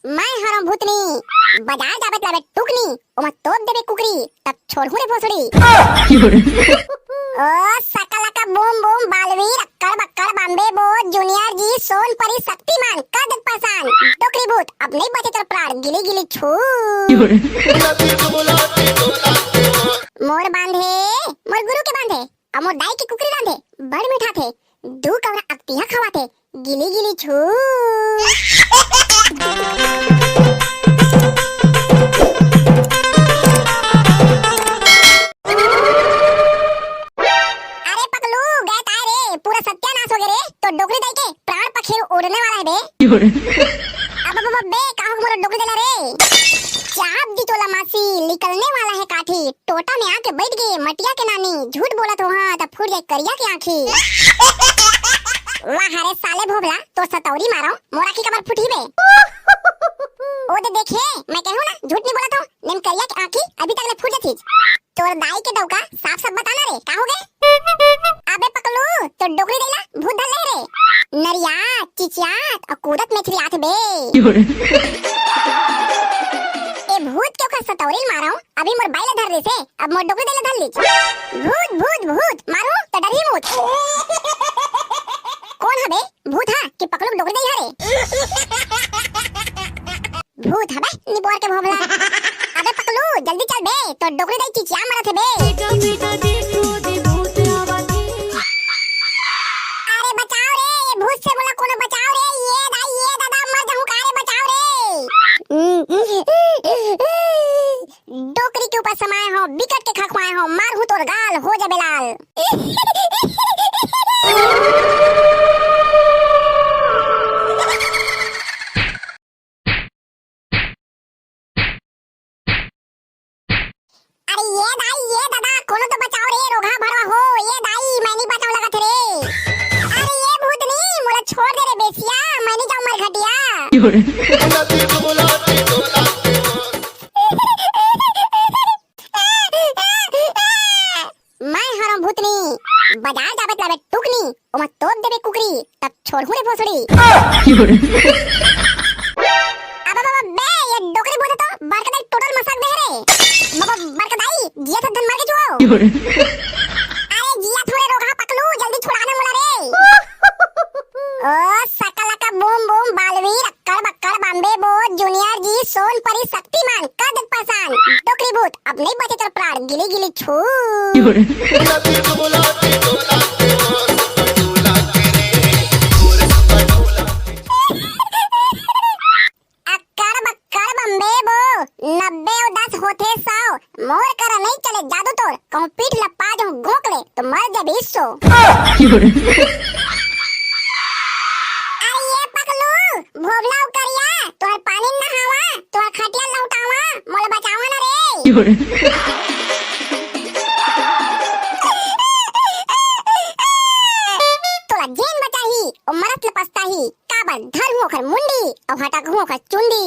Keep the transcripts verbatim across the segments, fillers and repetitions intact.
मैं हरौं भूतनी, बजार जाबे त लाबे टुकनी, ओमा तोप देबे कुकरी, तब छोड़हूं रे भोसड़ी। ओ सकलका बूम बूम बालवीर, अक्कड़ बक्कड़ बम्बे बो, जूनियर जी, सोन परी, शक्तिमान, कर दे परेशान। डोकरी भूत, अब नहीं बचे तोर प्राण, गिली गिली छू। मोर बांधे, मोर गुरु के बांधे, अउ मोर दाई के कुकरी रांधे, बड़ मिठाथे, दू कौरा अकतिहा खवाथे, गिली गिली छू। अरे पकलू, गए ताय रे, पूरा सत्यानाश हो गए रे, तोर डोकरी दाई के प्राण पखेरु उड़ने वाला है बे। अब, अब, अब बे, का हो मोर डोकरी दाई ला रे? चाप दी तोला मासी, निकलने वाला है काठी, टोटा में आके बैठ गए मटिया के नानी, झूठ बोलत हो हाँ, त फूट जाए करिया के आँखी। वाह रे साले भोभला, तोर सतौरी मारौं, मोर आँखी काबर फूटही बे? ओ दे देखे, मैं कहूँ ना, झूठ नहीं बोलत हौं, नेम करिया के आँखी अभी तक ले फूट जातीस। तोर दाई के डौका, साफ साफ बता ना रे, का हो गए? अबे पकलू, तोर डोकरी दाई ला भूत धर ले रे। नरियात, चिचियात अउ कूदत मेछरियात बे। ए भूत के ओकर सतौरी ल मारौं, अभी मोर बाई ला धर देसे, अब मोर डोकरी दाई ला धर लीस। भूत, भूत, भूत, मारहूं त डरही मूत। कोन हबे? भूत हा कि पकलू के डोकरी दाई हरे? भूत हबे, निपोर के भोभला। अबे पकलू, जल्दी चल बे, तोर डोकरी दाई चिचिया मरत हे बे। बेटा, बेटा, देखो दे भूत आवत हे। अरे बचाओ रे, ये भूत से मोला कोनो बचाओ रे, ये दाई, ये दादा, मर जाहूं का रे, बचाओ रे। डोकरी के ऊपर समाए हो, बिकट के खखवाए हो, मारहूं तोर गाल, हो जाबे लाल। अरे ये दाई, ये दादा, कोनो तो बचाओ रे, रोगहा भरवा हो, ये दाई, मैं नहीं बचाओ लगत रे। अरे ये भूतनी, मोला छोड़ दे रे बेसिया, मैं नहीं जाऊं मरघटिया। मैं हरौं भूतनी, बजार जाबे त लाबे टुकनी, ओमा तोप देबे कुकरी, तब छोड़हूं रे भोसड़ी। अबे बाबा बे, ये डोकरी भूत तो बड़का दाई टोटल मसक दे रे। बाबा बड़का दाई, जिया था धन मार के छुआओ। अरे जिया थोड़े रोगहा पकलू, जल्दी छुड़ा ना मोला रे। ओ सकलका बूम बूम बालवीर, अक्कड़ बक्कड़ बम्बे बो, जूनियर जी, सोन परी, शक्तिमान, कर दे परेशान। डोकरी भूत, अब नहीं बचे तोर प्राण, गिली गिली छू। अक्कड़ बक्कड़ बम्बे बो, नब्बे अउ दस होथे सौ, मोर करा नहीं चले जादू तोर, कहूं पीठ लपा जाहूं गोंक ले, तो मर जाबे सो। अरे ये पकलू, भोभला अउ करिया, तोहर पानी नहावा, तोहर खटिया लौटावा, मोला बचावा ना रे। तोला जेन बचाही, ओ मरत ले पछताही, काबर धरहूं ओखर मुंडी, अउ हटकहूं ओखर चुंडी।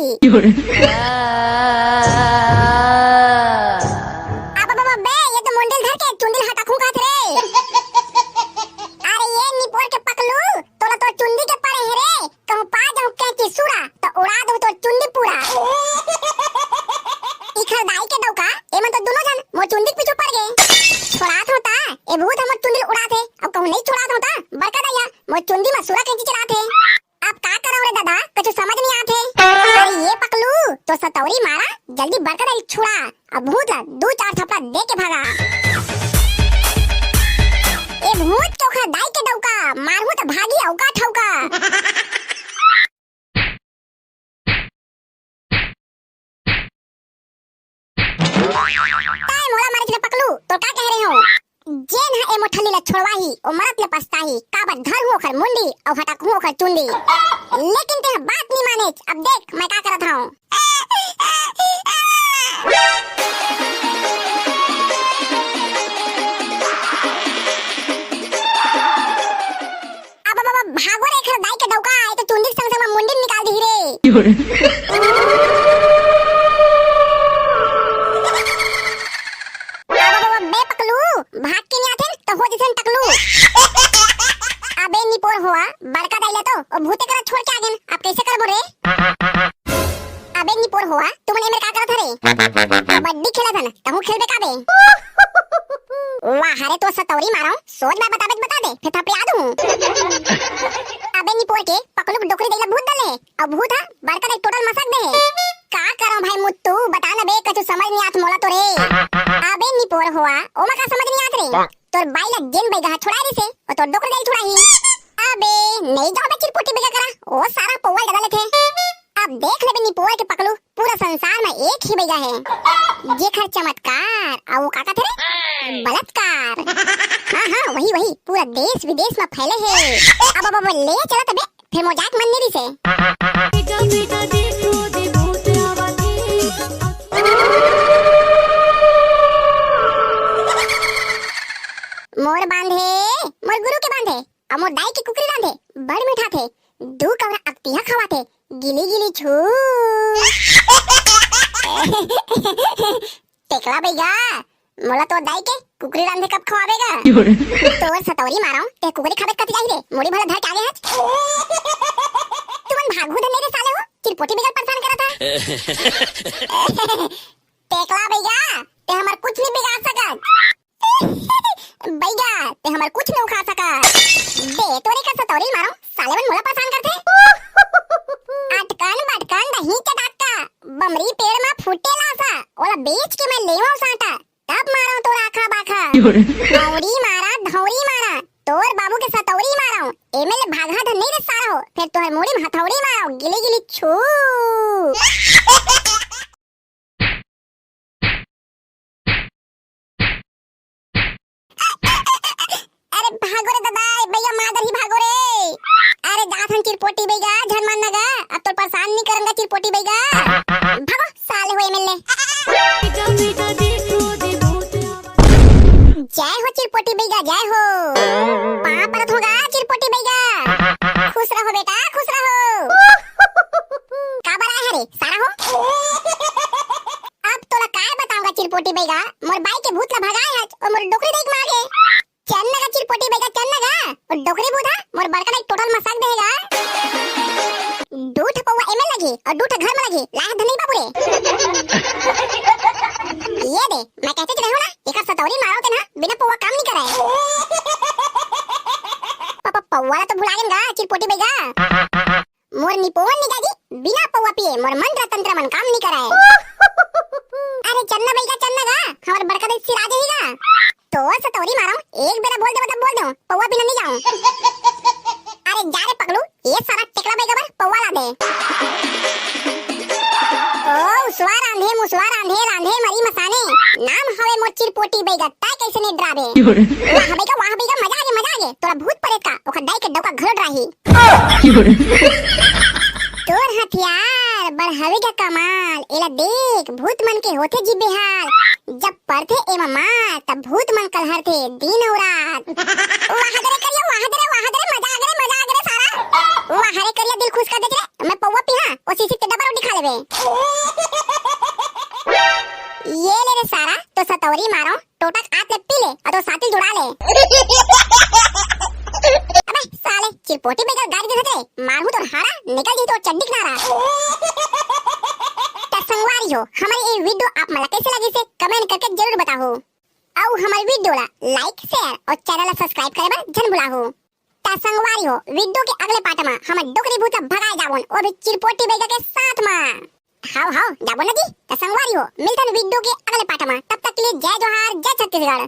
अब बाबा बे, ये तो मुंडी ल धर के चुंडी ल हटकहूं कहत रे। अरे ये निपोर के पकलू, तोला तोर चुंदी के पड़े हे रे, कहूं पा जाहूं कैंची सूरा, त उड़ा दूं तोर चुंदी पूरा। इखर दाई के डौका, एमन तो दुनो झन मोर चुंदी के पीछू पड़ गे। छोड़ात हों ता, ए भूत हमर चुंदी ल उड़ात हे, अब कहूं नहीं छोड़ात हों ता, बड़का दाई हा मोर चुंदी म सूरा कैंची चलात हे। अब का करव रे दादा, कुछ समझ नहीं आत हे। अरे ये पकलू, तोर सतौरी मारा, जल्दी बड़का दाई ल छुड़ा, अब भूत ला दू चार थपड़ा दे के भागा। ए भूत के ओखर दाई के डौका, मारहूं त भागी अउका ठौका। ताय मोला मारे के पकलू, तो का कह रहे हो? जेन ह ए मोठली ला छोड़वाही, ओ मरत ले पछताही, काबर धरहूं ओखर मुंडी, अउ हटकहूं ओखर चुंडी। लेकिन तें बात नहीं मानेच, अब देख मैं का करत हंव। अब, अब, अब, भागो रे, एखर दाई के डौका, ए तो चुंदी के संग संग म मुंडी निकाल दिही रे। अब, अब, अब, बे पकलू, भाग के नहीं आथे, तो हो जइसे टकलू। अबे निपोर होवा, बड़का दाई ला तो, ओ भूते करा छोड़ के आ गेन, अब कैसे करबो रे? होवा, तुमन एमेर का करत हरे? कबड्डी खेलत हन, तहूं खेलबे का बे? वाह रे, तो सतौरी मारव, सोच मैं बताबे त बता दे, फेर थपड़िया दूं। अबे निपोर के, पकलू के डोकरी दई ला भूत धर ले हे, अउ भूत हा बड़का दई टोटल मसक दे हे। का करव भाई मुत्तू, बता ना बे, कछु समझ नइ आत मोला तो रे। अबे निपोर होवा, ओमा का समझ नइ आत रे? तोर बाई ला जेन बइगा हा छुड़ाय रिसे, ओ तोर डोकरी दई छुड़ाही। अबे, नइ जाव बे चिरपोटी बइगा करा, ओ सारा पौवा डरा लेथे। अब देख लेबे निपोर के पकलू, पूरा संसार में एक ही बइगा हे, जेखर चमत्कार, अउ वो का कथे रे? बलात्कार। हाँ, हाँ, वही, वही, पूरा देश विदेश में फैले हे। अब, अब, अब, ले चलत बे, फेर मोर जाय के मन नइ रिसे। मोर बांधे, मोर गुरु के बांधे, अउ मोर दाई के कुकरी रांधे, बड़ मिठाथे, दू कौरा अकतिहा खवाथे, गिली गिली छू। टेकला बइगा, मोला तोर दाई के कुकरी रांधे कब खवाबे गा? तोर सतौरी मारव, ते कुकरी खाबे कति जाही रे, मुड़ी भला धर के आगे हच। तुमन भागहू धन नइ रे साले हो, चिरपोटी बइगा ल परेशान करत हा। टेकला बइगा, ते हमर कुछ नइ बिगाड़ सकत। बइगा, ते हमर कुछ नइ उखाड़ सकत। बे, तोरे का सतौरी मारव, साले मन मोला परेशान करथे। अटकन बटकन दही चटाका, बमरी पेड़ म फूटे लासा, ओला बेच के मैं लेवव सांटा, तब मारव तोर आखा बाखा। धौरी मारा, धौरी मारा, तोर बाबू के सतौरी मारव, एमे ले भागहा धन नइ रे सारा हो, फेर तोहर मुड़ी म हथौड़ी मारव, गिली गिली छू। अरे भागो रे दादा, ए बइगा मार डरही, भागो रे। अरे जात हन चिरपोटी बइगा, झन मार न गा, अब तोर परेशान नइ करन गा चिरपोटी बइगा। भागो साले हो एमे ले। जय हो चिरपोटी बइगा, जय हो। पाँव परत हों गा चिरपोटी बइगा। खुश रहो बेटा, खुश रहो। काबर आय हरे सारा हो? अब तोला काय बतावंव गा चिरपोटी बइगा, मोर बाई के भूत ला भगाय हच अउ मोर डोकरी दई के मार गे। चल न गा चिरपोटी बइगा, चल न गा। ओ डोकरी भूत हा मोर बड़का दाई टोटल मसक देहे गा। दू ठा पौवा एमे लगही अउ दू ठा घर म लगही, लाय धन नइ बाबू रे। ये दे, मैं कहतेच रहेंव ना, एकर सतौरी मारव तेन हा बिना पौवा काम नइ करय। प-, प-, पौवा ला तो भुला गेन गा चिरपोटी बइगा। मोर निपोवन निगाजी, बिना पौवा पिए मोर मंत्र तंत्र मन काम नइ करय। अरे चल न बइगा, चल न गा, हमर बड़का दाई सिरा जही गा। तोर सतौरी मारव, एक बेरा बोल दे मतलब बोल देंव, पौवा बिना नइ जांव। अरे जा रे पगलू, ए सारा टेकला बइगा बर पौवा ला दे। ओ उसवा रांधे, मुसवा रांधे, रांधे मरी मसाने, नाम हवे मोर चिरपोटी बइगा, तैं कइसे नइ डराबे? वाह बइगा, वाह बइगा, मजा आगे, मजा आगे, तोला भूत परेत का, ओखर दाई के डौका घलो डराही। तोर हथियार बड़ हवे गा कमाल, एला देख, भूत मन के होथे जी बेहाल। जब परथे एमा मार, तब भूत मन कलहरथे दिन अउ रात। वाह दे रे करिया, वाह दे रे, वाह दे रे, मजा आ गे रे, मजा आ गे रे सारा। वाह रे करिया, दिल खुश कर देथे रे, मैं पौवा पीहां, ओ सीसी ते डबल रोटी खा लेबे। ये ले रे सारा, तो सतौरी मारव, टोटक आत ले पी ले, अउ तो सातिल जुड़ा ले। अबे साले, चिरपोटी बइगा गारी देथे रे, मारहूं तोर हाड़ा, निकल जही तोर चड्डी किनारा। त संगवारी हो, हमर ये video आप मन ला कइसे लगिस हे, comment करके जरूर बताहू। अउ हमर video ला like, share अउ channel ला subscribe करे बर झन भुलाहू। त संगवारी हो, video के अगले part म हमर डोकरी भूत ला भगाए जाबोन, वो भी चिरपोटी बइगा के साथ म। हाव, हाव, जाबो न जी। त संगवारी हो, मिलथन video के अगले part म। तब तक के लिए जय जोहार, जय छत्तीसगढ़।